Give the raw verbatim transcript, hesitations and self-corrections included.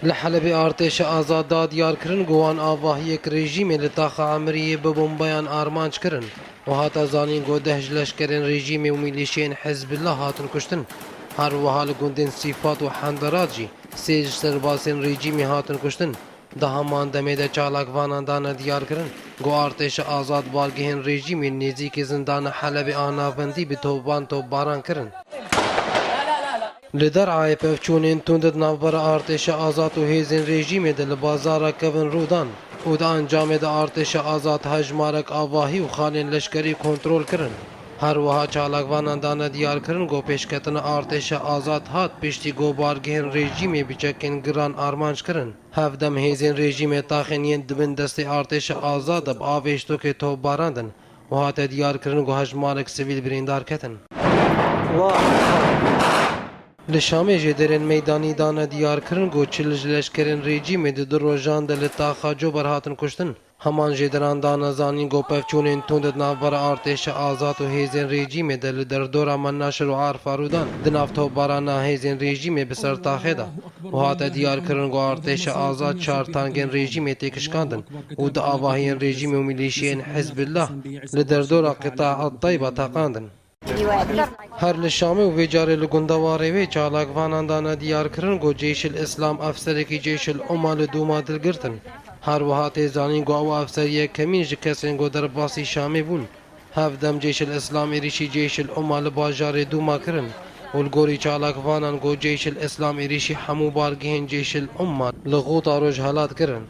Li Helebê artêşa azad da diyar kirin ku wan avahiyek rejîmê li taxa Emiriyê bi bombeyan armanc kirin û hate zanîn ku deh ji leşkerên rejîmê û mîlîşiyên Hizbullah hatin kuştin. Her wiha li gundên Sîfat û Henderat jî sê ji serbazên rejîmê hatin kuştin. Di heman demê de çalakvanan dane diyar kirin ku artêşa azad bargehên rejîmê nêzîkî zindana Helebê a navendî bi topan topbaran kirin. Li derayê pevçûnên tund di navbera artêşa azad û hêzên rejîmê de li bazara kevin rû dan û di encamê de artêşa azad hejmarek avahî û xanên leşkerî kontrol kirin. Her wiha çalakvanan dane diyar kirin ku pêşketina artêşa azad hat piştî ku bargehên rejîmê bi çekên giran armanc kirin. Hevdem hêzên rejîmê taxên yên di bin destê artêşa azad de bi avêştokê topbarandin û hate diyar kirin ku hejmarek sivîl birîndar ketin. Li Şamê jêderên meydanî dane diyar kirin ku çil ji leşkerên rejîmê di du rojan de li taxa Cober hatin kuştin. Heman jêderan dane zanîn ku pevçûnên tund di navbera artêşa azad û hêzên rejîmê de li derdora Menaşir û Arfa rû dan. Di nav topbarana hêzên rejîmê bi ser taxê de û hate diyar kirin ku artêşa azad çar tankên rejîmê têkişkandin û di avahiyên rejîmê û mîlîşiyên Hizbullah li derdora Qita Teyba teqandin. Her li Şamê û vê carê li gundewara wê çalakvanan dane diyar kirin ku Ceyşil Îslam efserekî Ceyşil Umma li Dûma dilgirtin. Her wiha tê zanîn ku ew efser yekemîn ji kesên ku derbasî Şamê bûn. Hevdem Ceyşil Îslam êrîşî Ceyşil Umma li bajarê Dûma kirin û li gorî çalakvanan ku Ceyşil Îslam êrîşî hemû bargehên Ceyşil Umma li Xûta Rojhelat kirin.